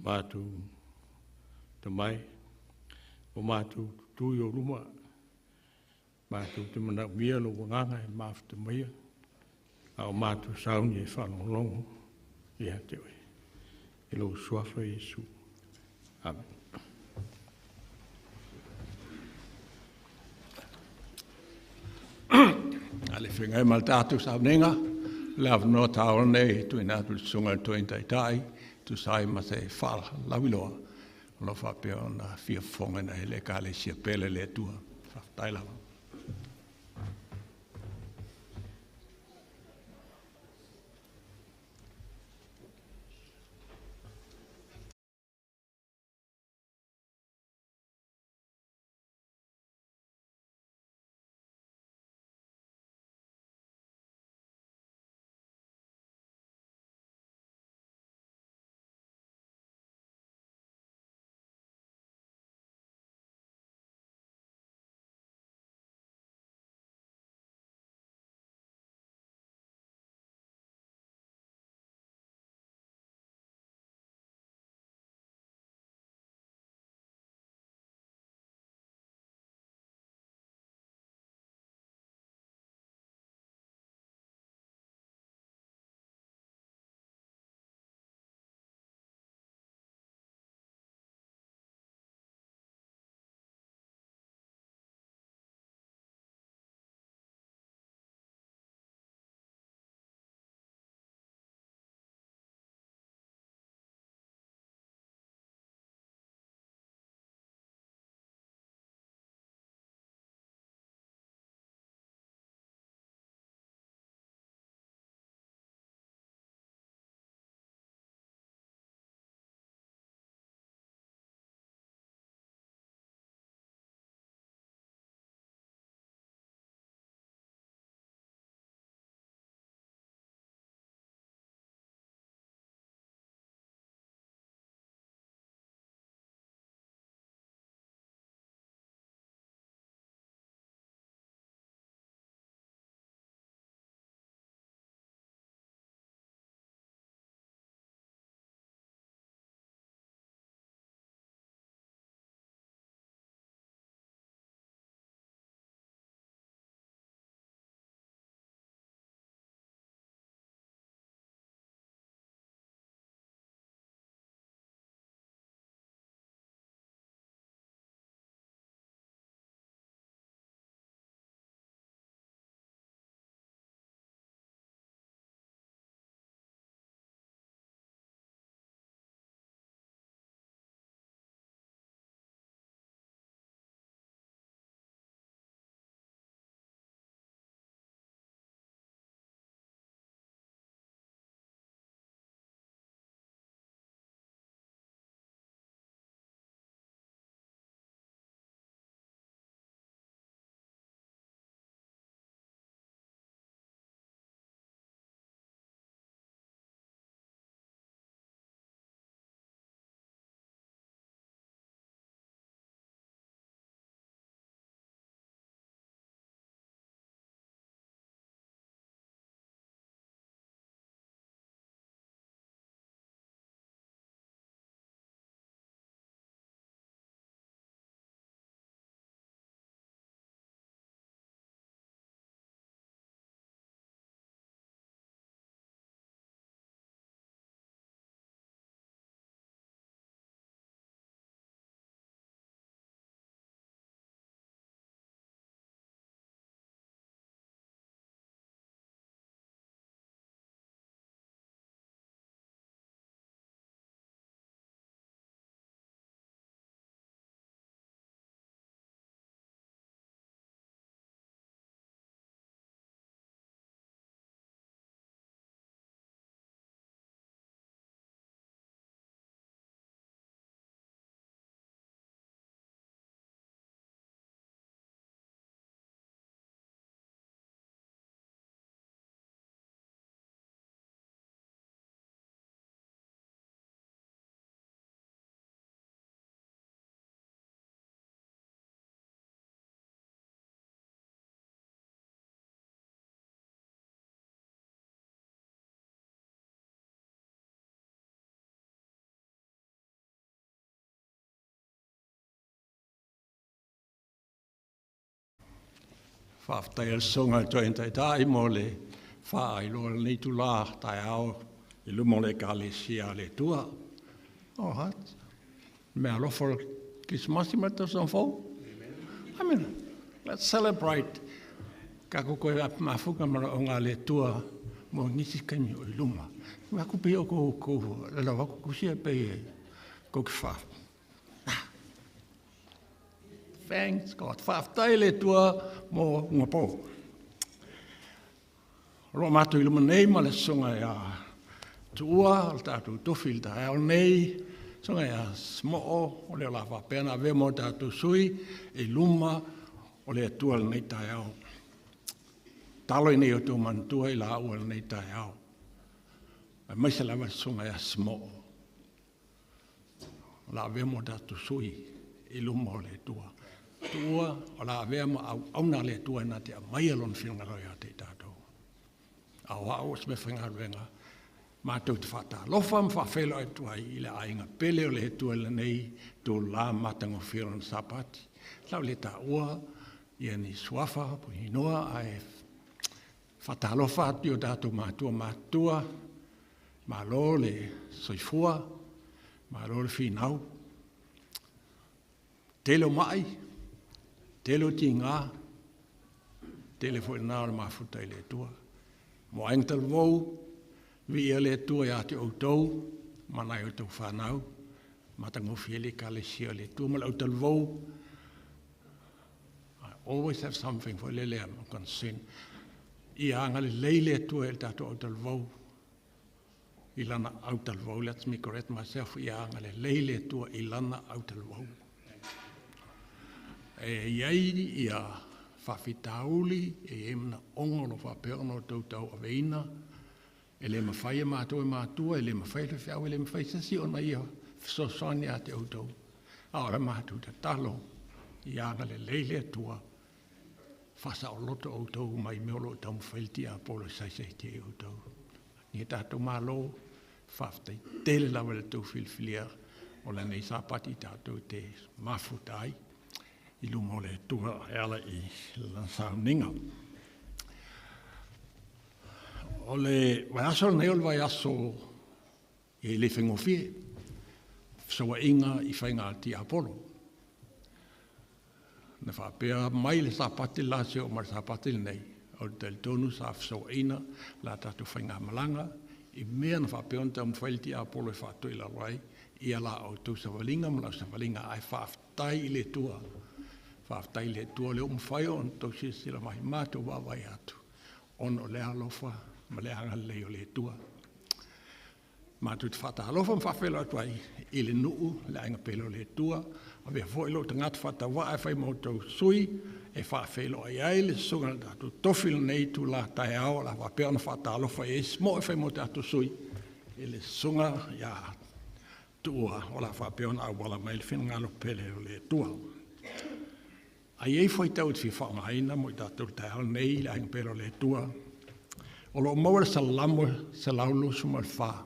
Matou tamai, o matou tutu i ou luma, matou te manaomia lou agaga e mafuta maia, a o matou sauni e faalogologo ia te oe. I lou suafa Iesu. Amen. A le feagai ma le tatou sauniga, le avanoa taua lenei e tuuina atu i le Susuga i le Toeaina Taitai e tusa ai ma se faalauiloa o lo o faapea ona fia fofogaina ai le Ekalesia pele a le Atua. Faafetai lava. Faafetai i le susuga i le Toeaina Taitai mo le faailoa o lenei itula taeao i luma o le Ekalesia a le Atua. Oh, hat. Meaalofa o le Kerisimasi ma le Tausaga Fou. I mean, let's celebrate. Tatou toe mafuta manaoga a le Atua mo nisi taimi o i luma. Aku pei o kou lalau atu tusi e pei e kou te wha. Thanks God. Faafetai i le Atua mo ugapo. O lo o matou i luma nei ma le susuga ia Tuua, o le tatou tofi i le taeao nei, susuga ia Smoo, o lea o le a faapea ona avea mo tatou sui i luma o le Atua i lenei taeao. Talo ina ia outou manatua i laua i lenei taeao, aemaise lava le susuga ia Smoo. O le a avea mo tatou sui i luma o le Atua. Tuua, o le a avea ma auauna a le Atua e na te aumaia lona finagalo ia te i tatou. A o au o se meafaigaluega, matou te faatalofa ma faafeiloai atu ai i le aiga pele o le Atua i lenei itula matagofie o lona Sapati. Lau le taua ia ni suafa po o inoa, ae faatalofa atu i o tatou matua matutua, malo le soifua, malo le finau, tele o mai, tele o tiga, tele foi lena o le mafuta i le Atua. Mo aiga talavou, viia le Atua ia te outou, ma nai outou fanau, matagofie le Ekalesia o le Atua ma le autalavou. I always have something for lele I'm concerned. Ia agalelei le Atua i le tatou autalavou, i lana autalavou. Let me correct myself. Ia agalelei le Atua i lana autalavou. E iai ia faafitauli, e iai manaoga o lo o faapea ona outou tauaveina, e le mafai e matou e matua, e le mafai e le feau, e le mafai se isi ona ia fesoasoani ia te outou. A o le matou tatalo, ia agalelei le Atua, faasaoloto outou mai mea o lo o taumafai le tiapolo e saisaitia i outou. Ia tatou malo, faafetai tele lava i le tou filifilia o lenei Sapati tatou te mafuta ai i luma o le Atua e ala i lana sauniga. O le vaiaso lenei o le vaiaso e le faigofie, fesoainga i faiga a le tiapolo. Na faapea mai le Sapati la se o ma le Sapati lenei, o le talitonu sa fesoaina la tatou faigamalaga i mea na faapea ona taumafai le tiapolo e faatoilalo ai ia la outou savaliga ma lau savaliga, ae faafetai i le Atua. Faafetai i le Atua lea ua mafai ona outou silasila mai, matou vaavaai atu, ona o le alofa ma le agalelei o le Atua. Matou te faatalofa ma faafeiloai atu ai i le nuu, le aiga pele o le Atua, avea foi lou tagata faatauvaa e fai ma outou sui, e faafeiloai ai le susuga i le tatou tofi lenei itula taeao, o le a faapea ona faatalofa i ai Smoo e fai ma o tatou sui, i le susuga ia Tuua, o le a faapea ona auala mai le finagalo pele o le Atua. A i ai fuaitau e te fia faaaogaina mo i tatou le taeao nei i le aiga pele o le Atua, o lo o maua le Salamo 124.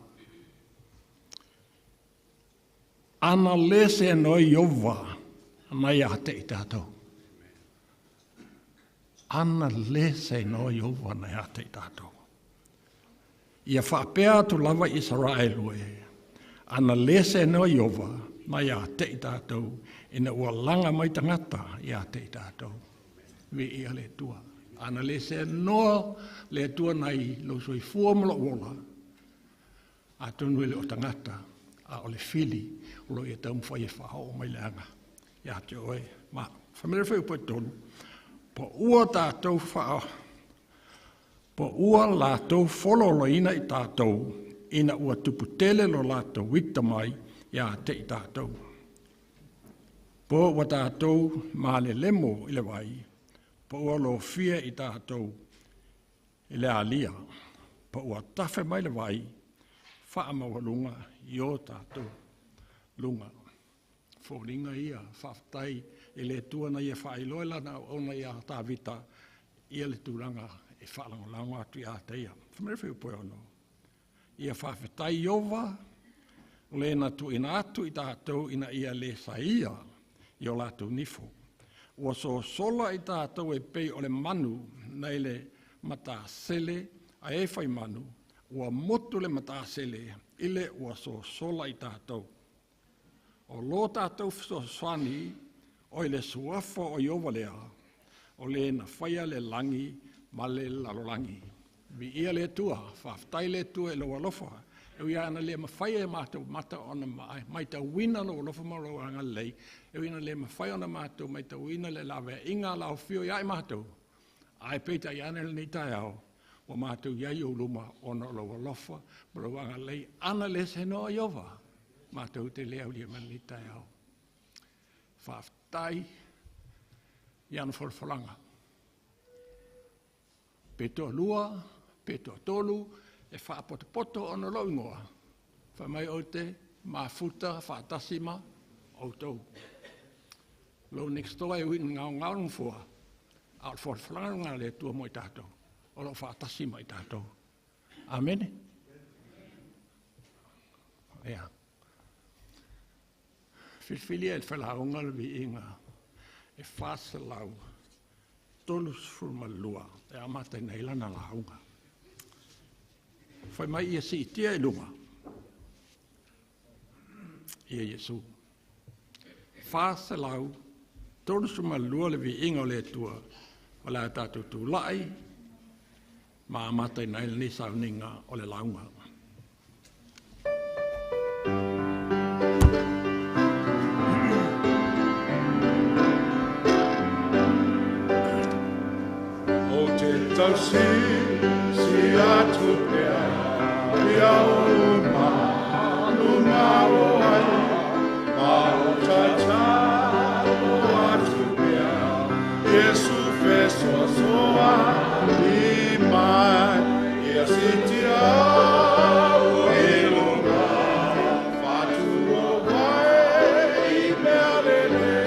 Ana le seanoa Ieova na ia te i tatou. Ana le seanoa Ieova na ia te i tatou. Ia faapea atu lava i Isaraelu e, ana le seanoa Ieova na ia te i tatou, ina ua laga mai tagata ia te i tatou. Viia le Atua. Ana le seanoa le Atua nai lou soifua ma lou ola, atonu e le o tagata, a o le fili o lo o ia taumafai e faaoo mai le aga ia te oe. Ma whamere whai upo e tolu, po ua tātou wha, po ua lātou fololoina i tātou, ina ua tupu tele lo lātou ita mai ia te i tātou. Po ua tātou malelemo i le vai, po ua lofia i tātou i le alia, po ua tafe mai le vai, whaamaualunga i o tātou lunga. Fōlinga ia, faafetai i le Atua na ia faailoa lana auauna ia Tavita ia le tulaga e faalagolago atu ia te ia. Whamere whai upo e ono. Ia faafetai Ieova, o le na tuuina atu i tātou ina ia le saia i o latou nifo. Ua sosola i tātou e pei o le manu nei le matasele a e fai manu, ua motu le matasele i le ua sosola i tātou. O lo tātou fesoasoani o i le suafa o Ieova lea, o le na faia le lagi ma le lalolagi. Viia le Atua, faafetai le Atua i lou alofa. E ui lava ina le mafai e matou mata ona maitauina lou alofa ma lou agalelei, e ui ina le mafai ona matou maitauina le laveaiga a lau afio ia i matou, ae peitai ane lenei taeao, ua matou i ai i ou luma ona o lou alofa ma lou agalelei, ana le senoa Ieova, matou te le aulia mai lenei taeao. Faafetai i ana folafolaga. Pe toalua, pe toatolu, e faapotopoto ona o lou igoa, fai mai ou te mafuta faatasi ma outou. Lou next door e ui ina gaogao le nofoa, a o le folafolaga lena a le Atua mo i tatou, o lo o faatasi ma i tatou. Amene. Ia. Filifilia e le felauga le viiga e 432 e amata ina ai lana lauga. Fai mai ia siitia i luga ia Iesu. 432 le viiga o le Atua, o le a tatou tulai ma amata ina ai lenei sauniga o le lauga. O te tausi si atu pea ia o manu ngaro ai ma o tatalo atu pea Iesu fesoasoa i mai ia sitia o i luga whatu o vai i mea lele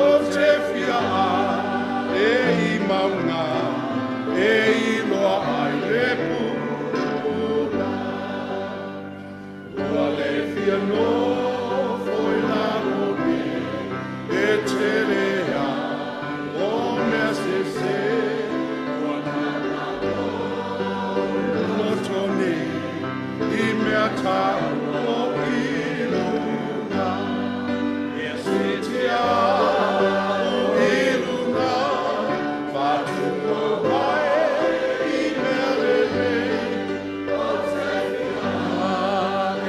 o te fia a e i maunga e i loa ai le puna. Ua le fia nofo i lalo nei, e tele a o mea sese, ua loto nei i mea tau o i luga. Ia sitia o i luga, whatu o vai i mea lelei, o te fia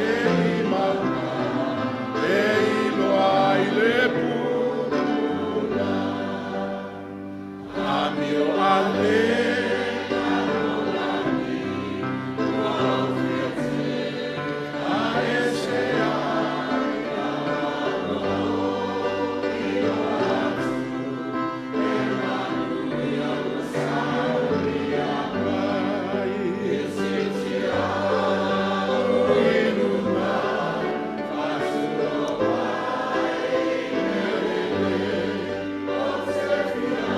e i maunga, e i loa ai le puna. Amio a le a e se ai mai. I luga, whatu o vai i mea lelei, o te fia e i maunga, e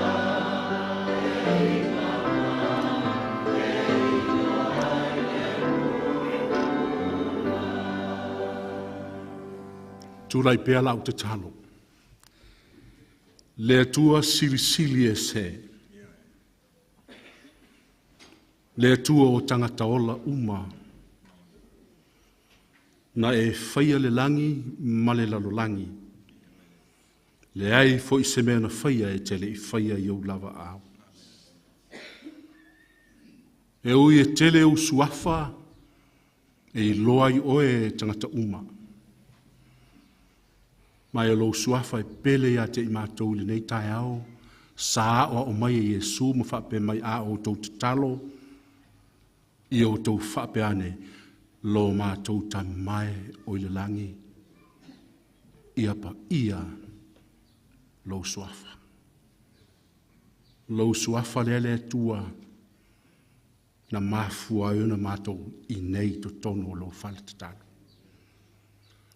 i loa ai le puna. Tulai pea lau tatalo. Le Atua silisili e se. Le Atua o tagata ola uma. Na e faia le lagi ma le lalolagi. Leai foi se mea na faia e te le i faia i ou lava ao. E ui e tele ou suafa, e iloa ai oe e tagata uma. Ma e o lou suafa e pele ia te i matou i lenei taeao, sa ao ao mai e Iesu ma faapea mai a outou tatalo, ia outou faapea ane, lo matou Tama e o i le lagi, ia paia lou suafa. Lou suafa lea le Atua, na mafua ai ona matou i nei totonu o lou fale tatalo.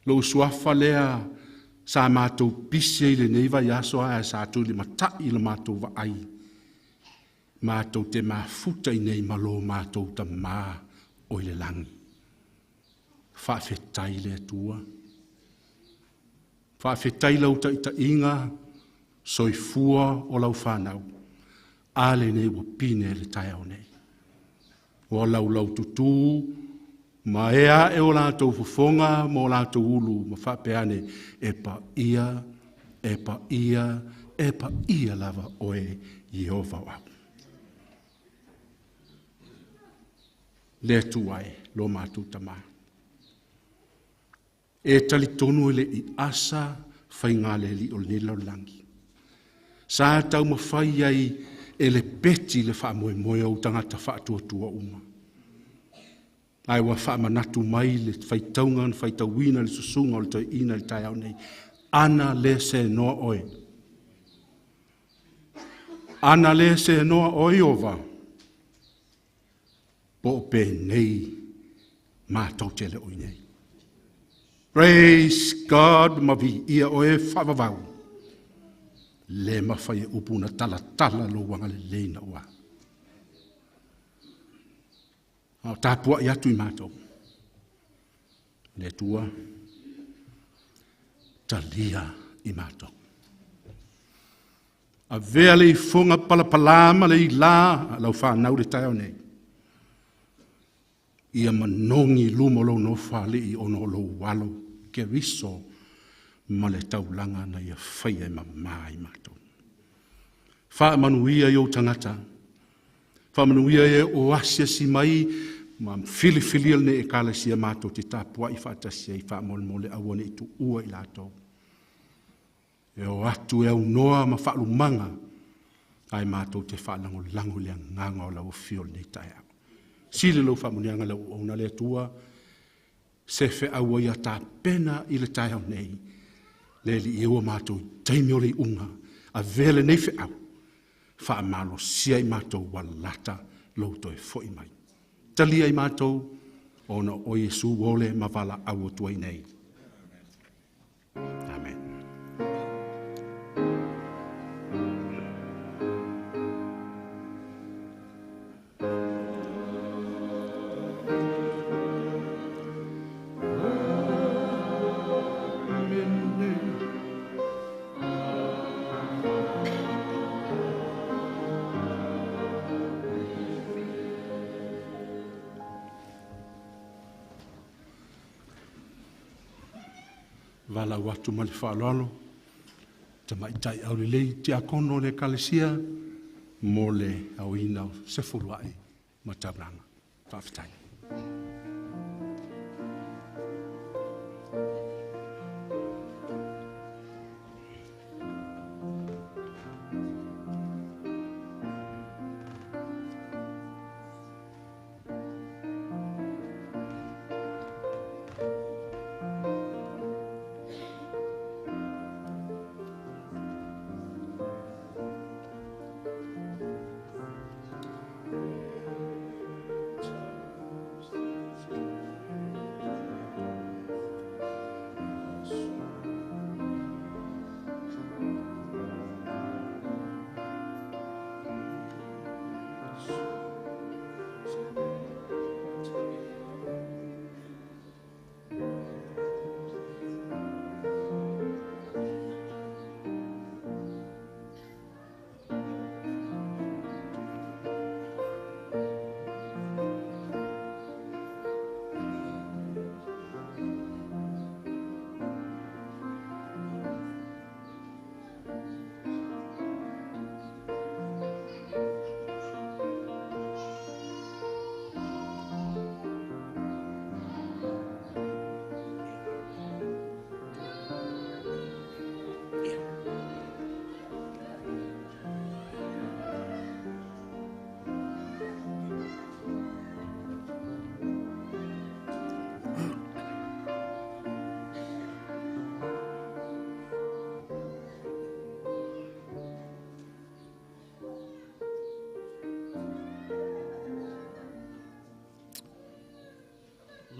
Lou suafa lea sa matou pisi ai lenei vaiaso ae sa tulimatai i le matou vaai. Matou te mafuta i nei ma lo matou Tama o i le lagi. Faafetai le Atua. Faafetai lau taitaiga Soifua o lau whanau, a le nei ua pine le taeao nei. O lau tutu, ma ea e o lātou fofoga ma o lātou ulu ma whaapeane, e pa ia, e pa ia, e pa ia lava oe Iehova o au. Le atu ai, lo mātou tamā. E talitonu ele i asa whainga le li o le lau langi. Sa tau mawhai ai e le peti le wha moe o tangata whaatuatua uma. Ai wa whaamanatu mai le whaitaunga na whaitauina le susunga o le toi ina le tai au nei. Ana le se noa oe. Ana le se noa oe ova. Po pe nei mātou te le oi nei. Praise God, mavi ia oe whaavavau. Le mawhai e upu na tala tala lo wanga le leina ua. Au tāpua i atu i mātou. Le tua, talia i mātou. A vea le ifonga palapalama le i la, lau whanau le taeo nei. Ia manongi lumo lo no whale i ono lo walo, ke riso ma le taulanga na ia whaia e mamā i mātou. Wha manuia i o tangata, wha manuia e o asia si mai, ma fili ne e kala sia mātou te tāpua i whaatasia i wha mole awane i tu ua i lātou. E o atu e au noa ma whaalumanga, ai mātou te whaalango lango le nganga o lau whio nei tae au. Sile lau whaamunianga lau o le atua, se whe aua ia tā pena i le tae au nei, le li i ua mātou taimi o le unga, a vele nei whe au, wha malo sia i mātou walata lau toe foi mai. Talia i mātou, ona o Iesu ole mavala au tua i nei. Amen. Vala watu ma le whaalolo, ta maitai au le lei te akono le kalesia, mo le au ina se furuai ma tauranga. Whaafetai.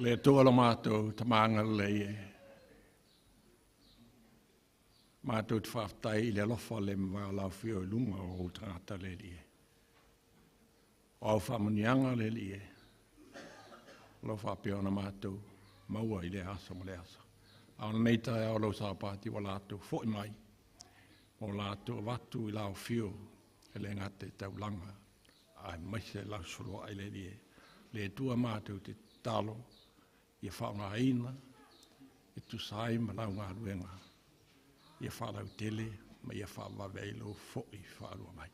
Le tua lo mātou tamanga le e. Mātou te whaftai i le alofa le mwaa lau whio i lunga o tangata le li e. O au whamunianga le li e. Lo whapea ona mātou maua i le asa ma le asa. A ona nei tae au lau sāpāti wa lātou foi mai. o latou avatu i laofio e le gata i taulaga aemaise lausolowai le Alii e. Le Atua matou te tatalo ia faaaogaina e tusa ai ma lau galuega, ia faalautele ma ia faavave ai lou foi faalua mai.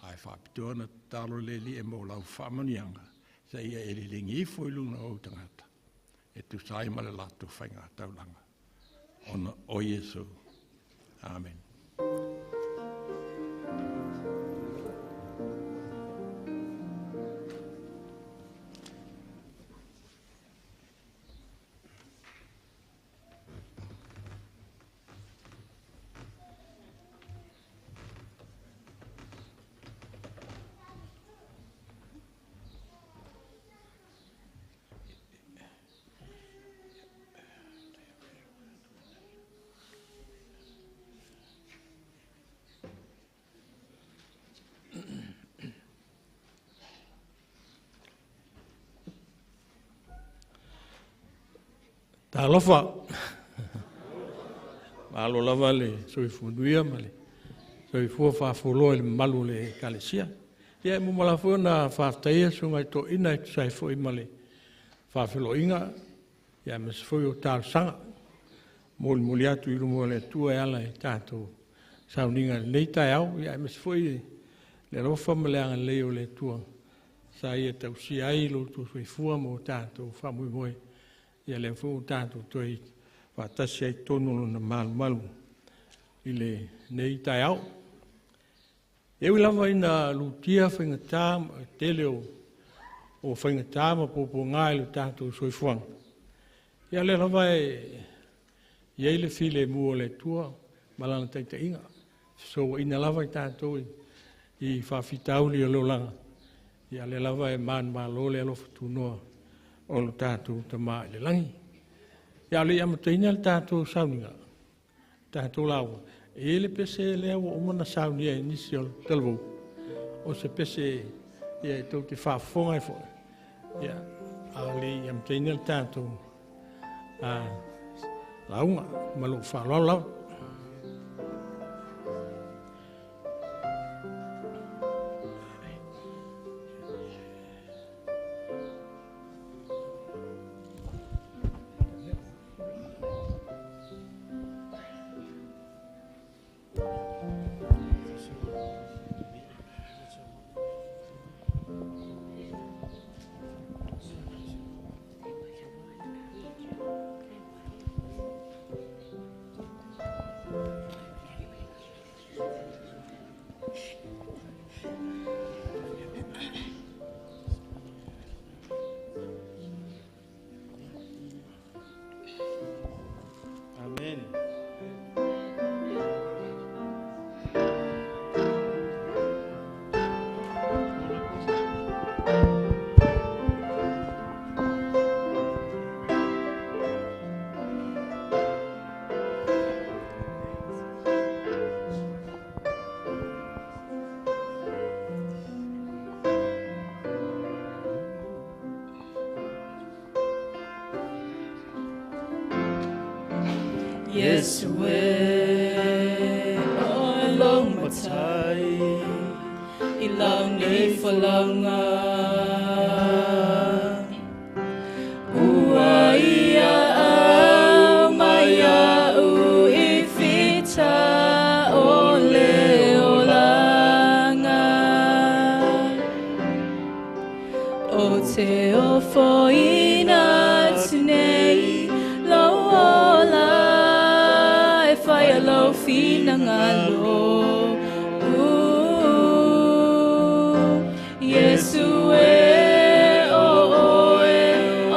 Ae faapitoa ona tatalo le Alii e mo lau faamanuiaga, seia e liligi ifo i luga o ou tagata, e tusa ai ma le latou faiga taulaga, ona o Iesu. Amen. Talofa. Malo lava le soifua manuia ma le soifua faafoloa i le mamalu o le Ekalesia. Ia e muamua lava foi ona faafetaia susuga i toeaiina e tusa ai foi ma le faafeiloaiga, aemaise foi o talosaga molimoli atu i luma o le Atua e ala i tatou sauniga i lenei taeao, aemaise foi le alofa ma le agalelei o le Atua sa Ia tausia ai lo outou soifua ma o tatou faamoemoe, ia lea foi ua tatou toe faatasi ai i totonu o Lona malumalu i lenei taeao. E ui lava ina lutia faigata ma tele o faigata ma puapuaga i lo tatou soifuaga, ia o lea lava e i ai le filemu o le Atua ma Lana taitaiga, fesouaina lava i tatou i faafitauli o le olaga, ia o lea lava e manumalo le alofa tunoa o lo tatou Tama i le lagi. Ia, a o le i amataina le tatou sauniga, le tatou lauga, e i ai le pese lea ua uma ona saunia e nisi o le talavou, o se pese ia, e tou te faafofoga ai foi, ia, a o le i amataina le tatou lauga. Ma lou faaaloalo lava. Amen. Yes, we o long matai i lau nei falanga ua ia au mai au i fita o le olanga o te ofoina atu nei lau ola e whai a lau finangalo. Yesu e o oe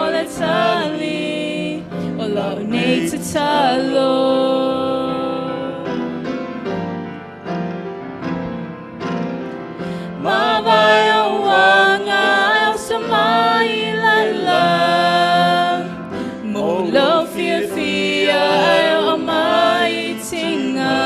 o le tali o lau nei tatalo. Ma vai au anga au sa mai la la mo lau fia fia ai o mai tinga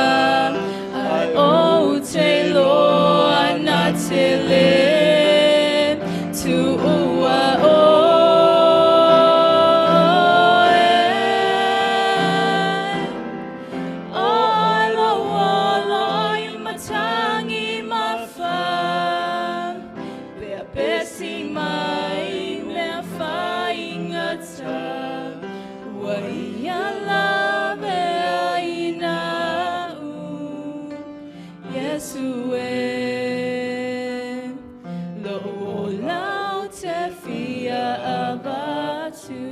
fia avatu.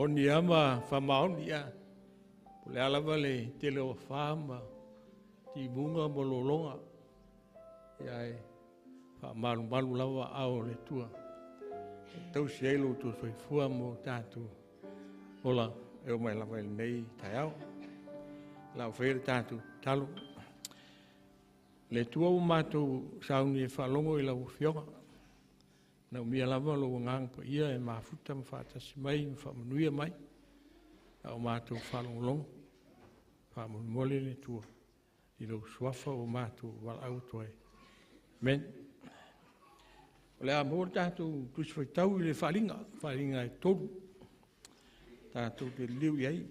Oni ama whamaoni ia. Po le alawa le tele o whaama, ti munga mo lolonga. Ia e whaamalu malu lawa ao le tua. Tausi ai lo tō soifua mo tātou. Ola, e o mai lava i nei taiao. Lau whaere tātou talo. Le tua o mātou sauni e whalongo i lau fioga. Nau mia lava lo ngang pa ia e mafuta ma whaatasi mai, ma whaamanuia mai. Au mātou whalongolongo, whaamolemole le tua. I lau suafa o mātou walau toe. Amen. O le a mō tātou tusi whaitau i le whaalinga, whaalinga e tolu. Tātou te liu i ai,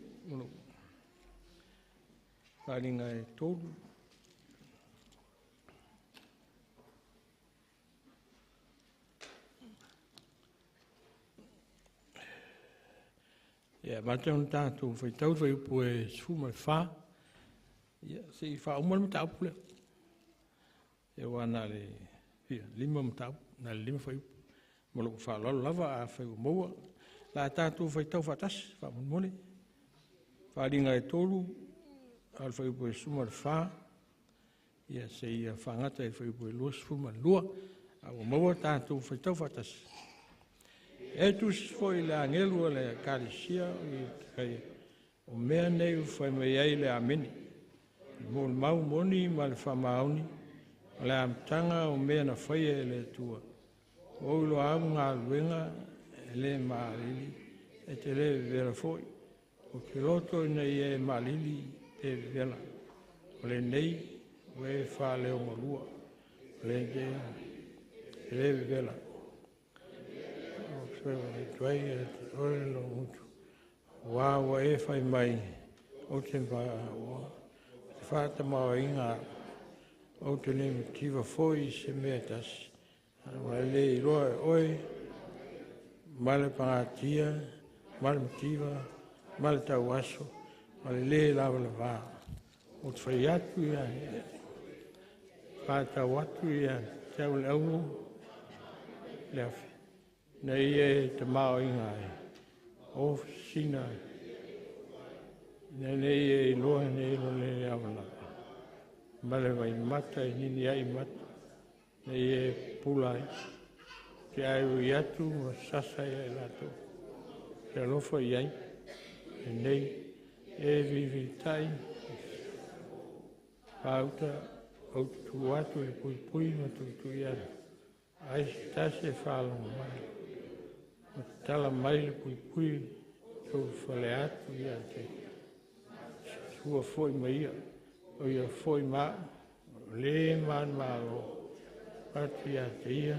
whaalinga e tolu. Ia, mātou na tātou whaitau whai upu e sifuma le whā. Ia, se i wha uma le mataupu lea. Ia wā nā le fia, lima mataupu, nā le lima whai upu. Ma loko whaalalo lava a whai umaua. La tātou whaitau whaatasi, whaamolemole. Whaalinga e tolu, a le whai upu e suma le whā. Ia, se ia whaangata e whai upu e lua sifuma le lua. A umaua tātou whaitau whaatasi. E tusi foi le angelu o le Ekalisia i kai o mea nei u whai mai ai le ameni. I mō le mau moni ma le whamaoni, O le amataga o mea na faia e le Atua, ua ou iloa au galuega e le maalili, e te le vevela foi. Ou te loto ina ia e maalili pe vevela. O lenei ua e faaleogalua, o le te le vevela. Ou te atu ai ia te oe lou gutu, aua ua e fai mai, ou te ua te faatamaoaiga au. Ou te le mativa foi i se mea e tasi, ua e le iloa e oe ma le pagatia, ma le mativa, ma le tauaso, ma le lē lavalava. Ou te fai atu ia, whātau atu ia te au le auro, le afi, na ia e te mao inga ai. O sina, na nei e iloa nei lo le avala. Ma le vai mata e nini ai mata, na ia e pula ai. Te ai ui atu ma sasa ia i latou. Te alofa i ai, e nei, e vivitai, whauta, ou te tu atu i pui pui ma tuitui atu. Ai se tasi e whaalongo mai. Ma te tala mai le pui pui, tau whale atu ia te sua foi mai ia, o ia foi ma, o le man malo, atu ia te ia.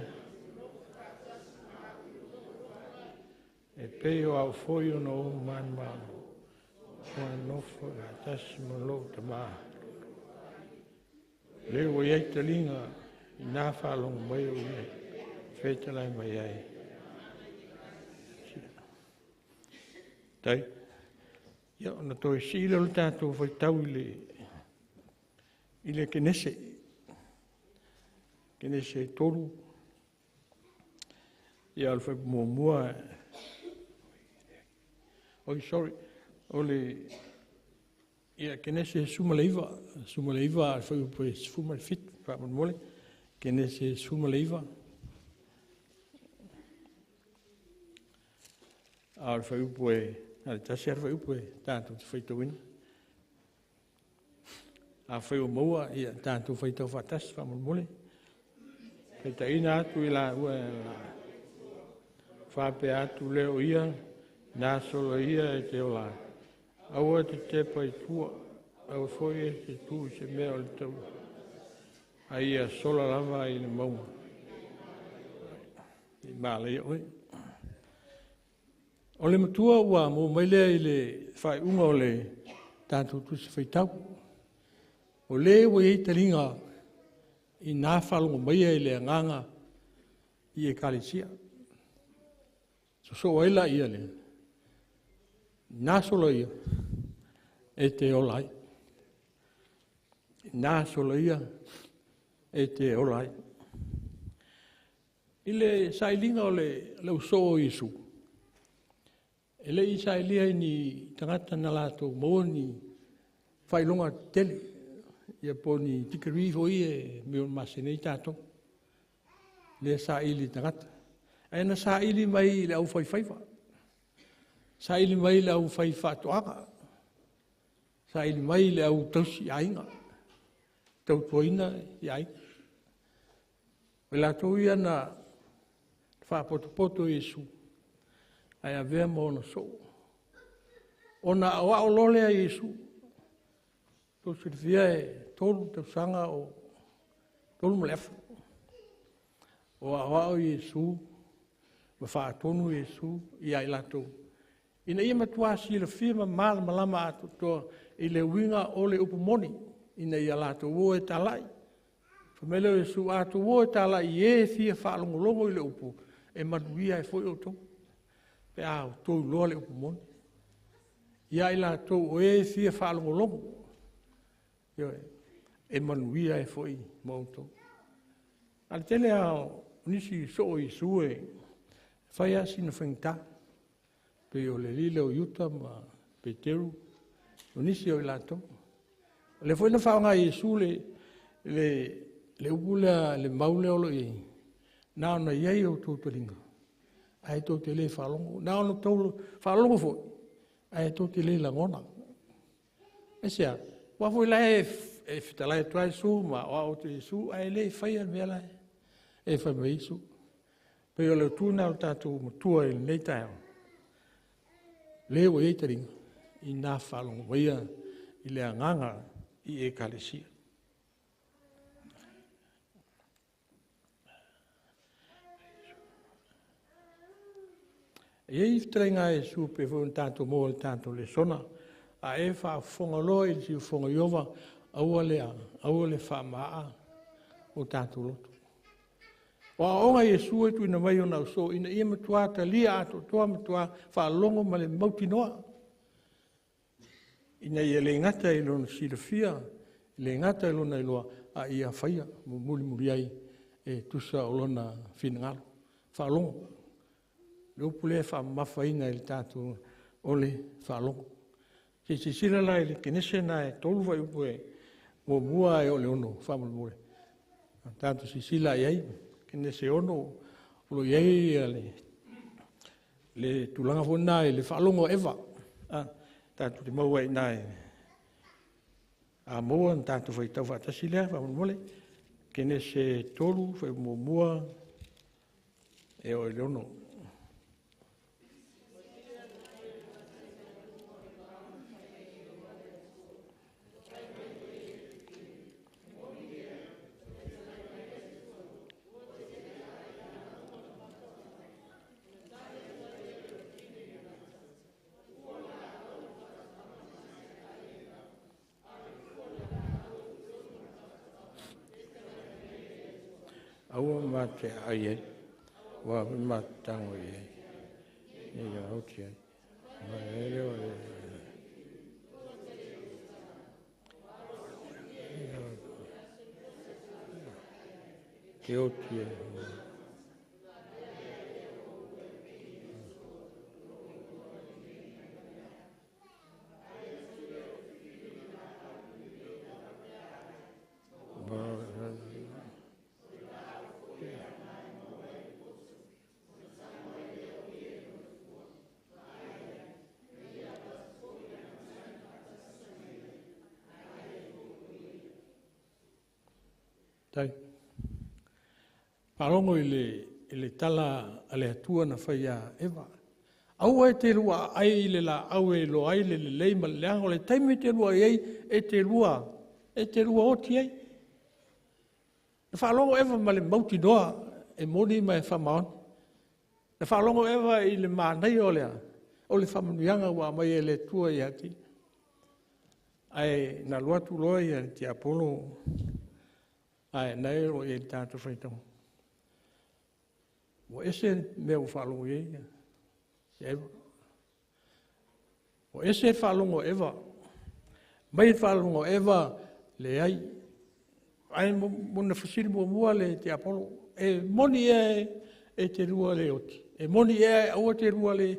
E pei o au foi o no o man malo, o nofo a tasi ma lou tamā. Le ua iai taliga i nā faalogo mai o ia fetalai mai ai. Tai. Ia, ona toe sii lea o le tatou faitau i le Kenese. Kenese 3. Ia, o le fuaiupu muamua. Oi, sorry. O le ia, Kenese 19, 19 a le fuaiupu e 17, faamolemole. Kenese 19. A o le fuaiupu e, na le tasi lava le fuaiupu e tatou te faitauina. Afai ua maua, ia tatou faitau faatasi faamolemole. Faitauina atu i la ua faapea atu lea o ia, na sola ia e te ola ai. Aua te tepa i tua, aua foi e te tu i se mea o le tau. A ia sola lava i le mauga. I maalaia oe. O le matua ua maua mai lea i le faaiuga o le tatou tusi faitau. O le ua iai taliga i nā faalogo maia i le agaga i ekalesia. Sosoo ai la ia le nā sola ia e te ola ai. Nā sola ia e te ola ai. I le sailiga o le uso o Iesu, e le i sailia i ni tagata na latou maua ni faailoga tele, ia po ni tikeri foi e mea o masene ai tatou. Lea saili tagata. Ae na saili mai i le aufaifaiva. Saili mai i le aufaifaatoaga. Saili mai i le au tausi aiga. Tautuaina i aiga. O latou ia na faapotopoto Iesu, ae avea ma ona soo. Ona aoao loa lea Iesu. Tou silafia e 3 tausaga o 3 ma le afa. O aoao Iesu, ma faatonu Iesu ia i latou. Ina ia matua silafia ma malamalama atoatoa i le uiga o le upu moni, ina ia latou o e talai. Fai mai lea o Iesu, a tou o e talai i e fia faalogologo i le upu, e manuia ai foi outou, pe a outou iloa le upu moni. Ia i latou o e fia faalogologo, e manuia ai foi ma outou. A le tele lava o nisi soo Iesu e fai lava sina faigata, pei o le alii lea o Iuta ma Peteru, o nisi o i latou. O lea foi na faaaoga e Iesu le upu lea, le mau lea o lo o i ai, na ona i ai outou taliga, ae tou te le faalogo. Na ona tou faalogo foi, ae tou te le lagona. Aisea? Aua foi la e E fetalai atu lava Iesu ma aoao atu e Iesu, ae le faia le mea la e fai mai ai Iesu. Pei o le autu lena o le tatou matua i lenei taeao, le ua i ai taliga, ina faalogo maia i le agaga i Ekalesia. E i ai fetalaiga a Iesu pei foi ona tatou maua i le tatou lesona, a e faafofoga loa i le siufofoga o Iowa, aua le a, aua le faamaaa o tatou loto. O aoaoga a Iesu e tuuina mai i ona ausoo ina ia matua talia atoatoa, matua faalogo ma le mautinoa, ina ia le gata i lona silafia, le gata i lona iloa, a ia faia ma mulimuli ai e tusa o lona finagalo. Faalogo. Le upu lea e faamamafaina i le tatou, o le faalogo. Se i silasila la i le Kenese lena e 3 fuaiupu e 1 e oo i le 6 faamolemole. Tatou silasila i ai, Kenese 6, o lo o i ai le tulaga foi lena i le faalogo a Eva. Tatou te maua ai i ina, a maua ona tatou faitau faatasi lea faamolemole. Kenese 3, fuaiupu 1 e oo i le 6. Aua ma te aai ai, ua foi ma te tago i ai, ne i oti ai. Ma e o le te oti ai. Tai. Faalogo i le tala a le Atua na fai ia Eva. Aua e te lua aai i le laau e iloa ai le lelei ma le leaga, o le taimi e te lua ai, e te lua oti ai. Na faalogo Eva ma le mautinoa e moni ma e faamaoni. Na faalogo Eva i le manaia o le a? O le faamanuiaga ua aumai e le Atua ia te ia. Ae na alu atu loa le tiapolo, ae na e o i ai i le tatou faitauga. Ua ese le mea ua faalogo i ai Eva. Ua ese le faalogo a Eva. Mai le faalogo a Eva, leai. Ae na fesili muamua le tiapolo, e moni ea e te lua le oti? E moni ea aua te lua le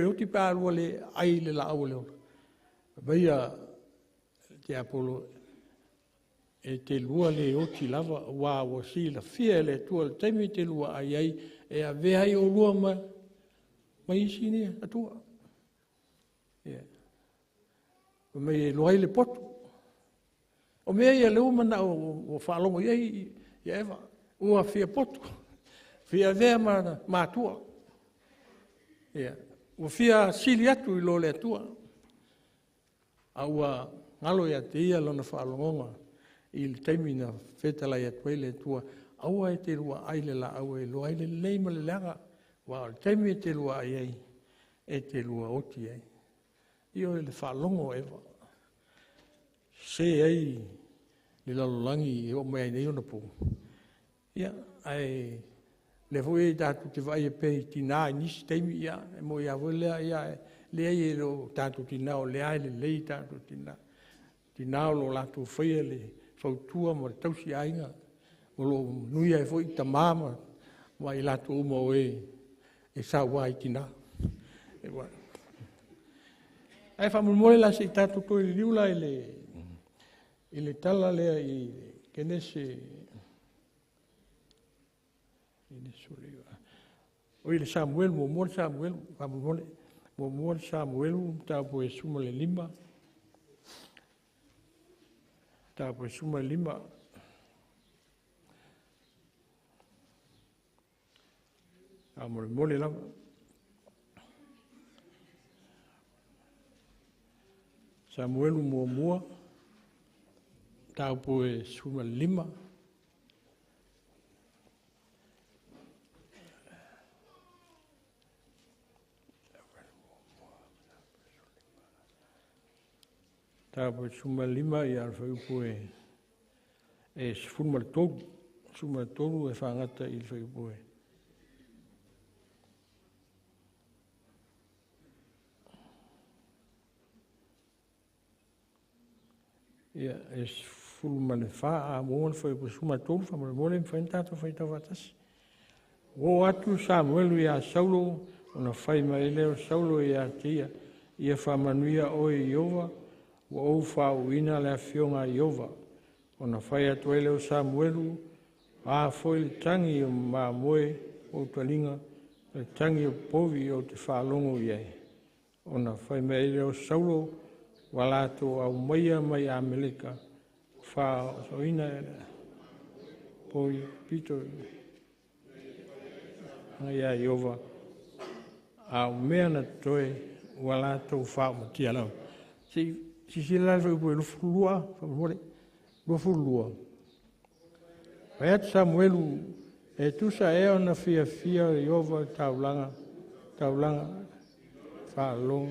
oti pe a lua le ai le laau o le ola? Fai mai le tiapolo, e te lua le oti lava, aua ua silafia e le Atua le taimi e te lua ai ai, e avea ai oulua ma isi nei Atua. Ia. Fai mai e iloa ai le poto. O mea ia lea ua manao ua faalogo i ai ia Eva, ua fia poto, fia avea ma matua. Ia, ua fia sili atu i lo le Atua. A ua galo ia te ia lona faalogoga i le taimi na fetalai atu ai le Atua, aua e te lua ai le laau e iloa ai le lelei ma le leaga, aua o le taimi e te lua ai ai, e te lua oti ai. Ioe, le faalogo a Eva, se ai le lalolagi e oo mai ai nei ona po. Ia, ae lea foi tatou te vaai pea i tina i nisi taimi, ia, e moni lava foi lea, ia, leai e le o tatou tina o lea e lelei tatou tina. Tina o lo o latou faia le fautua ma le tausi aiga, o lo o manuia ai foi tama ma i latou uma o e saua i tina. Ae faamolemole la se i tatou toe liliu la i le tala lea i Kenese, o i le Samuelu, muamua le Samuelu, faamolemole, muamua le Samuelu, mataupu e 15. Mataupu e 15. Faamolemole lava. Samuelu muamua, mataupu e 15. Mataupu e 15 ia le fuaiupu e 13. 13 e faagata i le fuaiupu e ia e 14 a maua le fuaiupu 13 faamolemole mafai ona tatou faitau faatasi. Ua oo atu Samuelu ia Saulo, ona fai mai lea o Saulo ia te ia, ia faamanuia oe Ieova, ua ou faauuina le afioga a Ieova. Ona fai atu ai lea o Samuelu, a foi le tagi o mamoe o taliga, le tagi o povi ou te faalogo i ai. Ona fai mai ai lea o Saulo, ua latou aumaia mai Ameleka, faaosoina povi pito ia Ieova, a o mea na totoe ua latou faaumatia lava. Se i silasila la le fuaiupu e 22, faamolemole, 22. Fai atu Samuelu, e tusa ea ona fiafia o Ieova i taulaga, taulaga faalogo,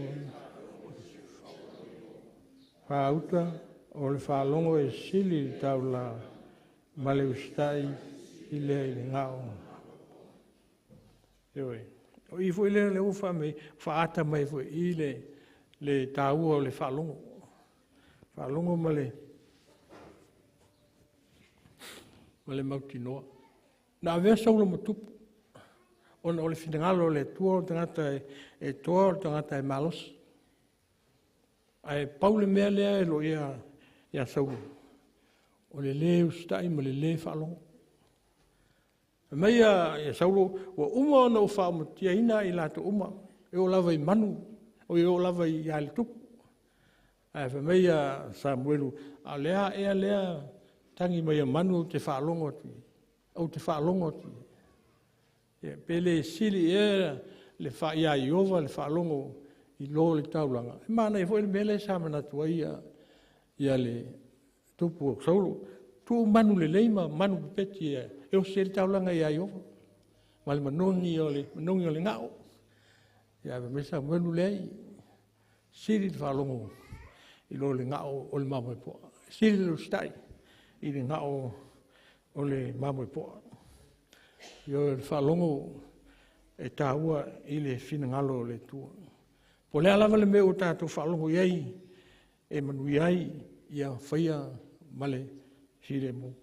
faauta o le faalogo e sili i le taulaga ma le usitai i lea i le gao. Ioe. O i foi lea ua faaata mai foi i le taua o le faalogo. Faalogo ma le mautinoa. Na avea Saulo ma tupu, ona o le finagalo o le Atua o le tagata e toa, o le tagata e malosi. Ae pau le mea lea e lo ia Saulo, o le lē usitai ma le lē faalogo. Fai mai ia Saulo, ua uma ona ou faaumatiaina i latou uma, e oo lava i manu, o e oo lava i le tupu. Ae fai mai ia Samuelu, a o le a ea lea tagi mai a manu ou te faalogo atu i, ou te faalogo atu i. Pe le sili ea le ia Ieova le faalogo i lo le taulaga. E manaia foi le mea lea sa manatu ai ia le tupu o Saulo. Tuu manu lelei ma manu pepeti e osi ai le taulaga ia Ieova. Ma le manogi o le gao. Ia fai mai Samuelu leai, sili le faalogo i lo le gao o le mamoe poa. Sili le usitai i le gao o le mamoe poa. Ioe, le faalogo e taua i le finagalo o le Atua. Po o le a lava le mea ua tatou faalogo i ai e manuia ai, ia faia ma le filemu.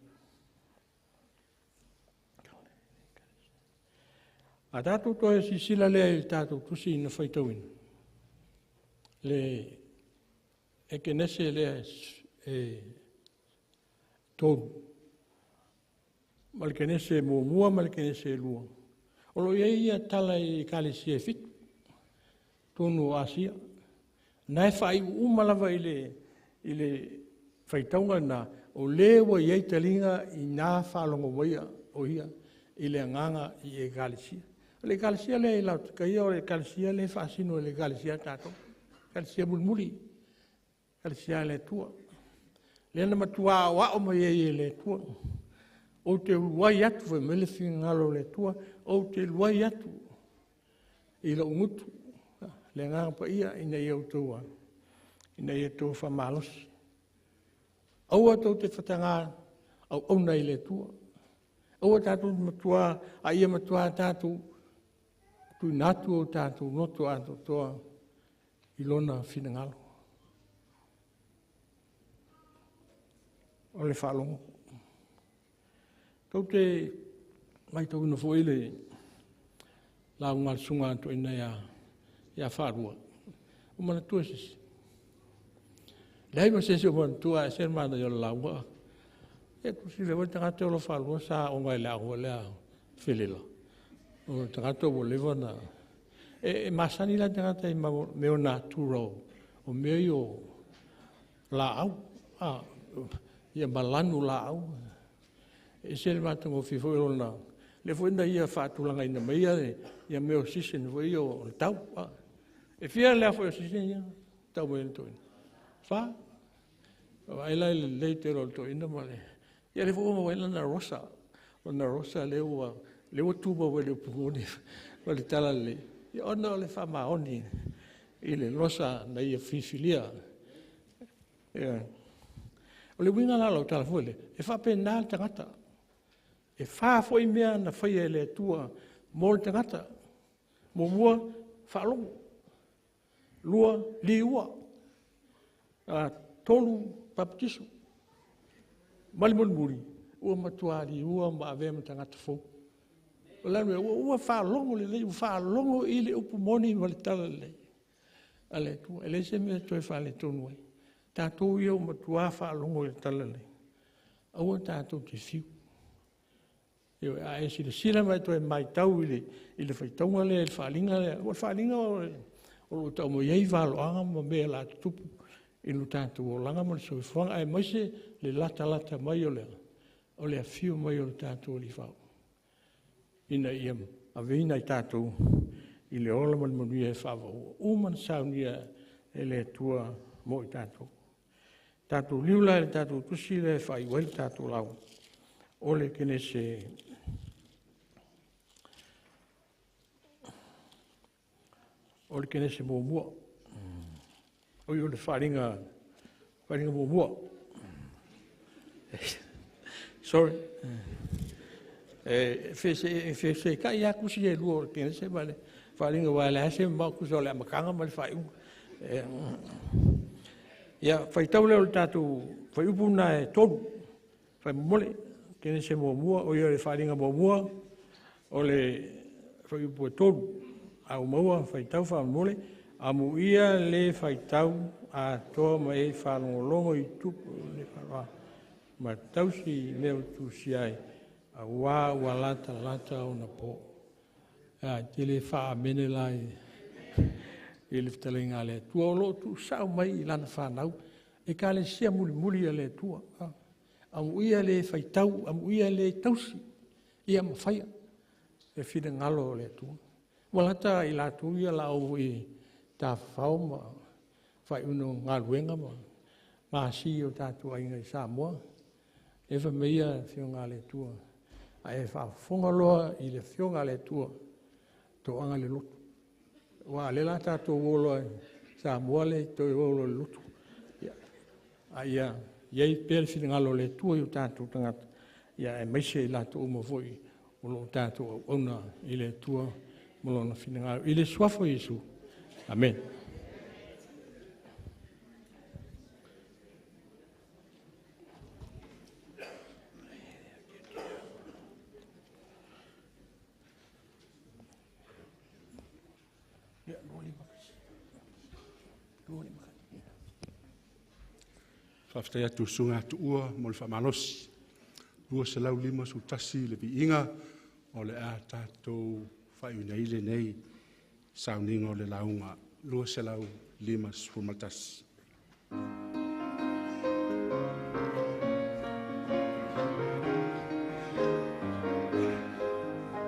A tatou toe silasila lea i le tatou tusi na faitauina, le Ekenese lea e 3, ma le Kenese muamua ma le Kenese 2, o lo o i ai ia tala i Ekalesia e 7, totonu o Asia. Na e faaiu uma lava i le faitauga lena, o le ua i ai taliga i na faalogo maia o ia i le agaga i Ekalesia. O le Ekalesia lea i Laotikaia, o le Ekalesia lea e faasino i le Ekalesia a tatou, Ekalesia mulimuli, Ekalesia a le Atua. Lea na matua aoao mai ai e le Atua. Ou te uluai atu, fai mai le finagalo o le Atua, ou te uluai atu i lou gutu, le agaga paia ina ia outou ina ia outou faamalosi. Aua tou te fataga auauna i le Atua. Aua tatou matua, a ia matua tatou tuuina atu o tatou loto atoatoa i lona finagalo. O le faalogo. Tou te matauina foi le lauga a le susuga atoeaina ia Faalua. O manatua se isi. Leai ma se isi o manatua, ae se manaia o le lauga. E tusi le tagata o lo Faalua sa aoga i le aoga lea Felela. O le tagata ua leva na... E masani la tagata i mea o natura o mea i o laau. Ia malanu laau. E ese le matagofie foi o lona, lea foi na ia faatulagaina mai ia mea o season foi ia o le tau. E fia le afa o season ia? Tau mai le toeaina. 4. Vaai la i le lelei tele o le toeaina ma le... Ia lea foi ua maua ai lana rosa. Lana rosa lea ua tumau ai le upu moni ma le tala lelei. Ia ona o le faamaoni i le rosa na ia filifilia. Ia. O le uiga la o lau tala foi lea, e faapena le tagata. E 4 foi mea na faia e le Atua mo le tagata. 1, faalogo. 2, liua. 3, baptiso. Ma le mulimuli, ua matua liua ma avea ma tagata fou. O le mea, ua faalogo lelei, ua faalogo i le upu moni ma le tala lelei a le Atua. E leai se mea toe faaletonu ai. Tatou ia ua matua faalogo i le tala lelei, aua tatou te fiu. A e silasila ma e toe matau i le faitauga lea, i le faaaliga lea, o le faaaliga o lo o tau mai ai valoaga ma mea la tutupu i lo tatou olaga ma le soifuaga, aemaise le latalata mai o le afio mai o le tatou Alii Faaola, ina ia aveina i tatou i le ola ma le manuia e faavaua uma na saunia e le Atua mo i tatou. Tatou liu la i le tatou tusi lea e faaiu ai le tatou lauga, o le Kenese o le Kenese muamua. O le faaaliga muamua. Sorry. E fesetai lava tusi e lua o le Kenese ma le faaaliga, aua e leai se mamao tusa o le amataga ma le faaiuga. Ia, faitau lea o le tatou fuaiupu lena e 3, faamolemole. Kenese muamua, o le faaaliga muamua, o le fuaiupu e 3. A ua maua faitau faamolemole. Amuia le faitau atoa ma e faalogologo i tupu le faaloalo ma tausi i mea o tusia ai, aua ua latalata ona po. Te le faaamene la i le fetalaiga a le Atua, o lo o tuusao mai i lana fanau, Ekalesia mulimuli a le Atua. Amuia le faitau, amuia le tausi, ia ma faia le finagalo o le Atua. Ua lata i latou ia la o i tafafao ma faaiuina o galuega ma masi o tatou aiga i Samoa. E fai mai ia afioga a le Atua, a e faafofoga loa i le afioga a le Atua, toaga le lotu. Ua le la tatou o loa i Samoa le toe o loa i le lotu. A ia iai pea le finagalo o le Atua i o tatou tagata, ia aemaise i latou uma foi o loo tatou auauna i le Atua ma lona finagalo. I le suafa o Iesu. Amen. Faafetai atu susuga atu ua mo le faamalosi. 251 le viiga o le a tatou faaiuina ai lenei sauniga o le lauga. 251. Amen.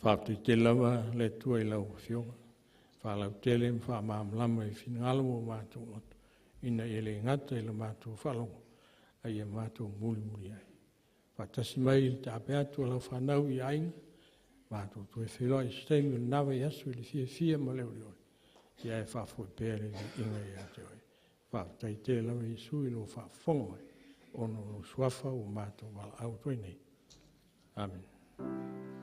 Faafetai tele lava le Atua i lau Afioga, faalautele ma faamalamalama i finagalo ma o matou loto, ina ia le gata i le matou faalogo, a ia matou mulimuli ai. Faatasi mai le taape atu a lau fanau i aiga, matou toe feiloai i se taimi o lena vaiaso i le fiafia ma le olioli, ae faafoi pea le viiga ia te oe. Faafetai tele lava Iesu i lou faafofoga mai, ona o lou suafa ua matou valaau atu ai nei. Amene.